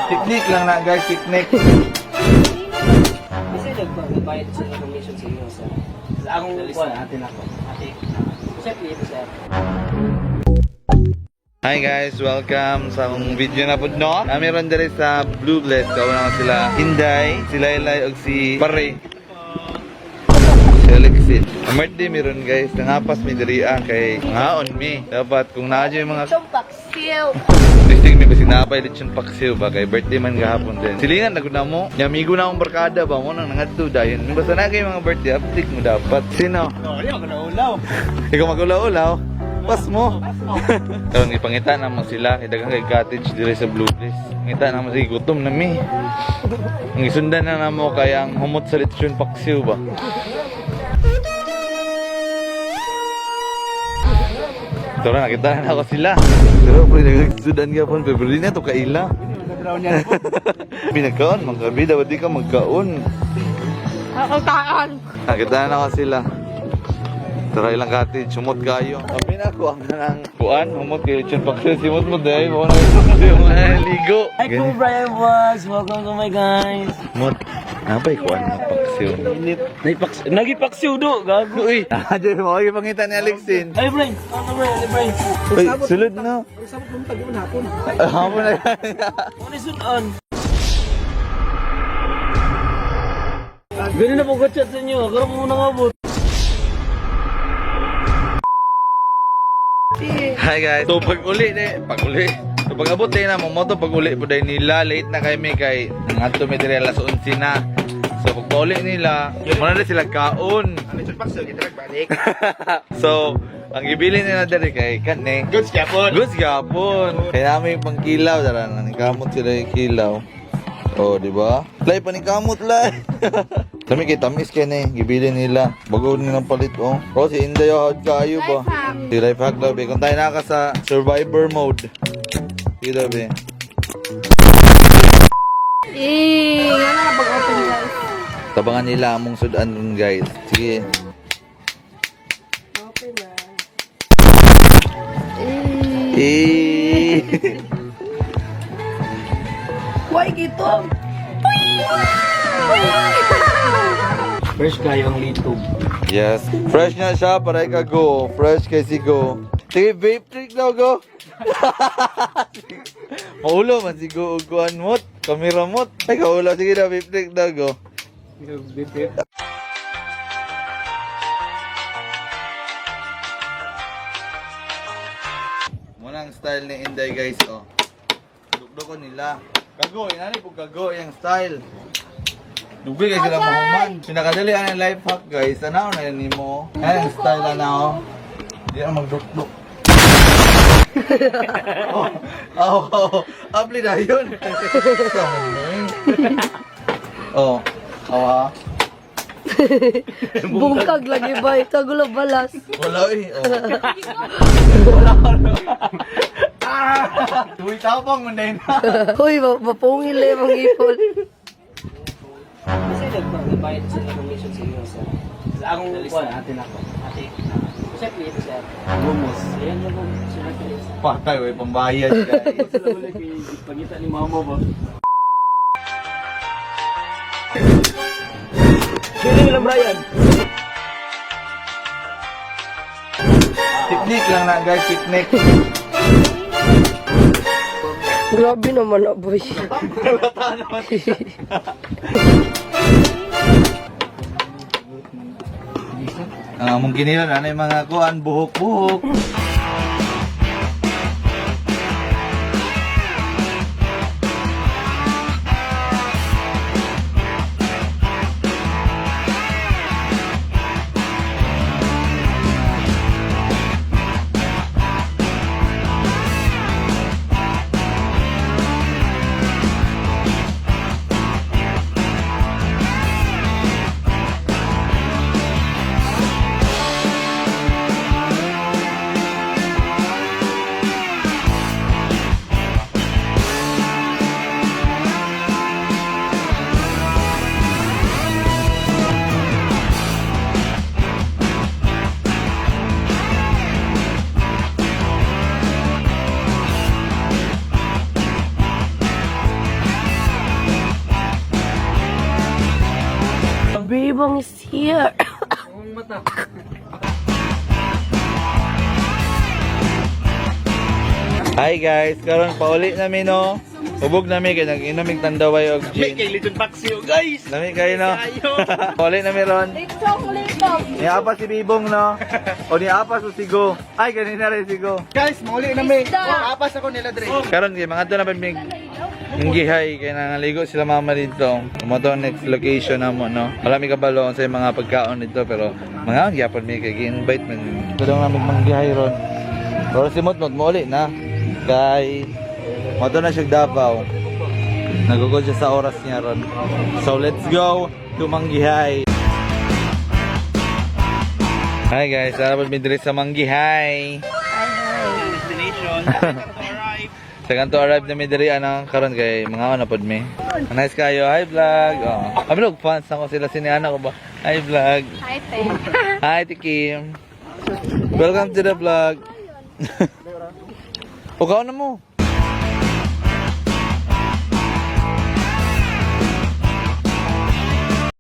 Picnic lang na, guys, picnic. Kasi nagbayad sa information sa inyo, sir. Sa akong kuwan, atin ako. Ate. Sir, please, sir. Hi guys, welcome sa akong video na pud, no. Kami ron diri sa Blue Bliss. Kauna na sila Inday, si Laylay ug si Pare. Si Alexin. Ang birthday meron, guys, nangapas mi diri ah, kay ngaon mi. Dapat kung naa dyan yung mga Paksiw. Listing mi kasi napay lechon paksiw ba kay birthday man gahapon din. Silingan na gud na mo. Nya amigo na akong barkada ba mo nang nangadto dayon. Basta na kay mga birthday update mo dapat. Sino? No, di ako naulaw. Ikaw magulaw-ulaw. Pas mo. Karon ipangita na mo sila kay daghang kay cottage dire sa Blue Bliss. Pangita na mo sige, gutom na mi. Ang isundan na namo kay ang humot sa lechon paksiw ba. Tara, nakita na ako sila. Pero pre, nagsudan ka pon, pero di na to kaila. Pinagkaon, manggabi, dapat di ka magkaon. Kakakaan. Nakita na ako sila. Tara ilang cottage, humot kayo. Sabi na ako ang nang kuan, humot kayo lechon paksiw, simot mo dahil, mo na yung mga ligo. Hi, Kuya Brian Vlogs! Welcome to my guys! Humot, napay kuan na paksiw. Nagipaksiw do, gago. Uy, ah, mo kayo pangita ni Alexin. Ay, Brian! Ano, Brian? Ay, Brian! Uy, sulod na. Hapon. Hapon na. Ano yung sudan? Ganun na po ka-chat sa inyo. Karoon po muna nga po. Hi guys. So pag uli ni, pag uli. So pag abot din na mo moto pag uli po dahil nila late na kami kay ngadto mi diri alas 11 na. So pag pauli nila, muna na sila kaon. So, ang gibili nila diri kay kani. Goods gyapon. Goods gapon. Kaya namin pangkilaw dara nanikamot sila yung kilaw. Oh, di ba? Lay panikamot lay. Tami kay tamis kay ni gibili nila. Bago nilang palit oh. Oh, si Inday oh, hot kayo ba? Si life hack daw be. Kung tayo na ka sa survivor mode. Sige daw be. Eh, ano na pag-open, guys? Tabangan nila among sudan dun, guys. Sige. Open na. Eh. Why gito? Fresh kayo ang litog. Yes. Fresh na siya para ka go. Fresh kay si go. Sige, vape trick daw go. Maulo man si go og kuan mot. Kamera mot. Ay kaulo sige daw vape trick daw go. Muna ang style ni Inday guys oh. Dukdoko nila. Kago, inani po kago yung style. Dugay kay sila mahuman. Pinakadali ang life hack guys. Ano na yan nimo? Ay, ang style na na oh. Di na magdukduk. Oh, oh, oh. Abli na yun. Oh, awa. Bungkag lagi ba? Tagulo balas. Wala eh. Oh. Wala. Ah! Uy, tapang mo na yun. Hoy, mapungil eh, mga ipon. Kasi nagbayad sa information sa inyo, sir. Sa akong kuwan, atin ako. Ate. Sir, please, sir. Gumos. Ayan na po. Sir, please. Patay, way pambayad guys. Sila wala kay pangita ni mama ba? Pili lang, Brian. Picnic lang na guys, picnic. Grabe naman na, boy. Ang among kinila na yung mga kuan, buhok-buhok. Bibong is here. Ang mata. Hi guys, karon pauli nami no. Ubog nami kay nag-inom mig tandaway og gin. Kay Legion Paxio, guys. Lami kayo no. Pauli nami ron. Litong, litong. Ni apa si Bibong no. O ni apa sa sigo. Ay ganina rin sigo. Guys, mauli na may. Isda. Apas ako nila dre. Karon kay mga na pa mig gihay kay nangaligo sila mama dito. Kumoto next location namo no. Wala mi kabalo sa mga pagkaon dito pero mga gyapon mi kay gi-invite man. Kadong na manggihay ron. Pero si Motmot mo uli na. Kay moto na siya Davao. Nagugol siya sa oras niya ron. So let's go to Manggihay. Hi guys, sarap mi diri sa Manggihay. Destination. Second to arrive na mi diri ano karon kay mga ano pod mi. Nice kayo. Hi vlog. Oh. Kami og fans ako sila sini ana ko ba. Hi vlog. Hi, te. Hi Tikim. Welcome to the vlog. O kaon na mo.